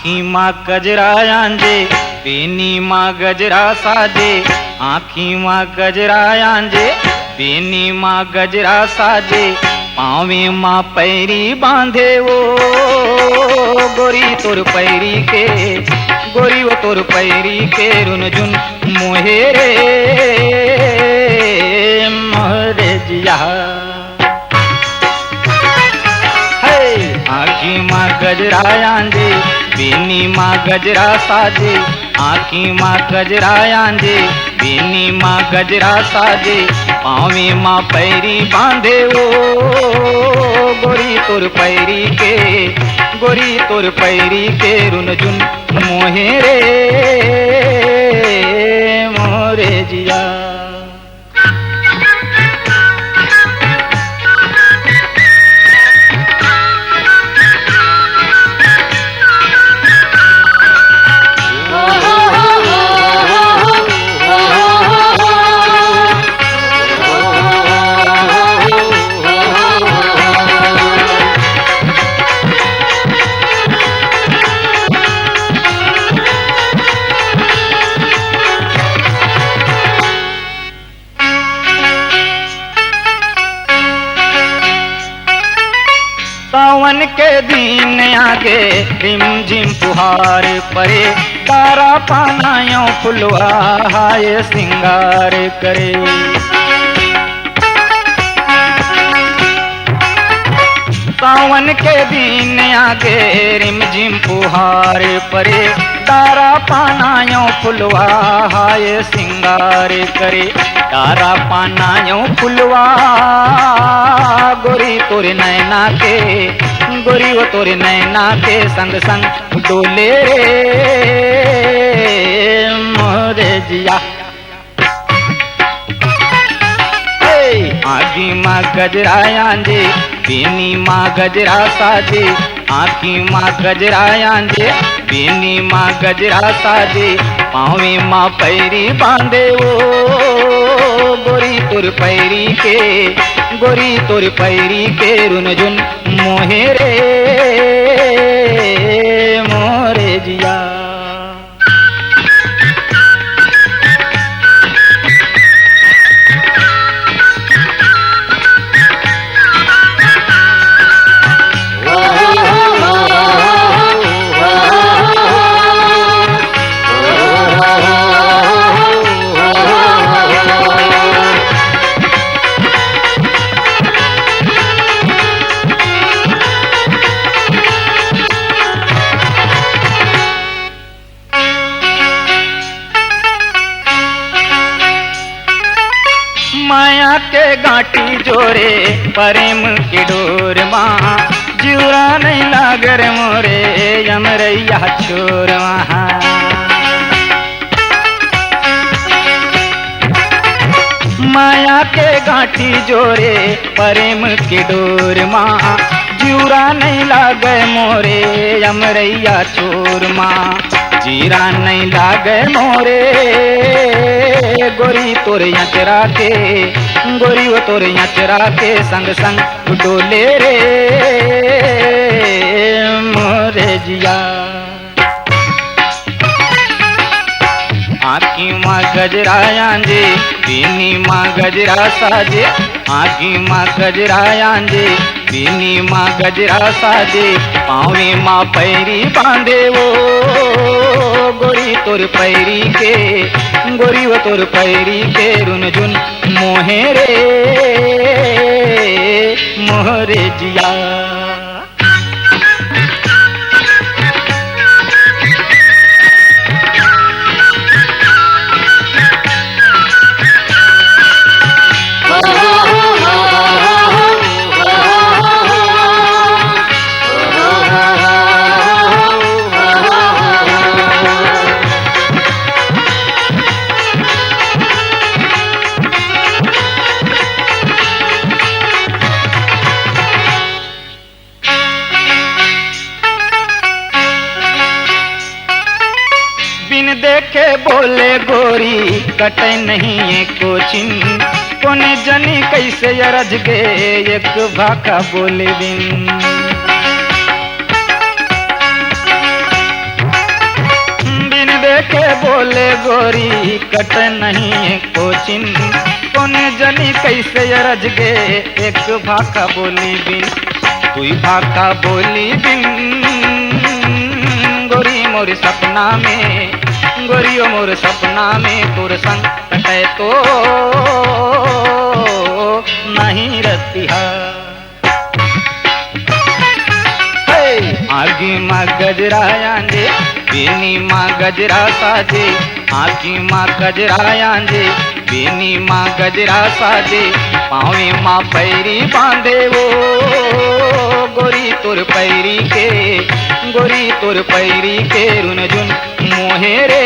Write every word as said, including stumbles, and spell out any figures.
आँखी मा गजरा आंजे, बेनी मा गजरा साजे, आँखी मा गजरा आंजे, बेनी मा गजरा साजे, पाँवे मा पैरी बांधे ओ गोरी तोर पैरी के, गोरी ओ तोर पैरी के रुनझुन मोहे रे मोरे जिया। हे, आँखी मा गजरा आंजे, बेनी मा गजरा साजे, आँखी मा गजरा आंजे, बेनी मा गजरा साजे, पाँवे मा पैरी बांधे ओ गोरी तोर पैरी के, गोरी तोर पैरी के रुनझुन मोहे रे मोरे जिया। सावन के दिन आगे, रिमझिम फुहार परे, तारा पाना यो फुलवा हाय सिंगार करे। सावन के दिन आगे, रिमझिम फुहार परे, तारा पाना यो फुलवा हाय सिंगार करे। तारा पाना यो फुलवा गोरी तोरे नैना के, गोरी ओ तोरे नैना के संग संग डोले रे मोरे जिया। हे, आँखी मा गजरा आंजे, बेनी मा गजरा साजे, आँखी मा गजरा आंजे, बेनी मा गजरा साजे, पाँवे मा पैरी बांधे ओ गोरी तोर पैरी के, गोरी तोर पैरी के रुनझुन मोहे रे मोरे जिया। माया के गांठी जोरे प्रेम के डोर मा, जिउरा नहीं लागे रे मोरे अमरैया छोर मा। माया के गांठी जोरे प्रेम के डोर मा, जिउरा नहीं लागे मोरे अमरैया छोर मा। जिउरा नहीं लागे मोरे गोरी तोरे अचरा के, गोरी ओ तोरे अचरा के संग संग डोले रे मोरे जिया। आँखी मा गजरा आंजे, बेनी मा गजरा साजे, आँखी मा गजरा आंजे, बेनी मा गजरा साजे, पाँवे मा पैरी बांधे ओ गोरी तोर पैरी के, गोरी ओ तोर पैरी के रुनझुन मोहे रे मोरे जिया। बिन देखे बोले गोरी, कटे नहीं एको छिन। कोने जनी कैसे अरज गे, एक भाखा बोले बिन। के बोले गोरी कट नहीं कोचिन, कोन जनी कैसे अरज गे एक भाखा बोली बिन, दुई भाखा बोली बिन। गोरी मोर सपना में, गोरियो मोर सपना में तोर संग कटे तो नहीं रतिहा। हे, आगी मा गजरा आंजे, बेनी मा गजरा साजे, आगी मा गजरा आंजे, बेनी मा गजरा साजे, पावे मा पैरी बांधे वो, गोरी तोर पैरी के, गोरी तोर पैरी के रुन जुन मोहे रे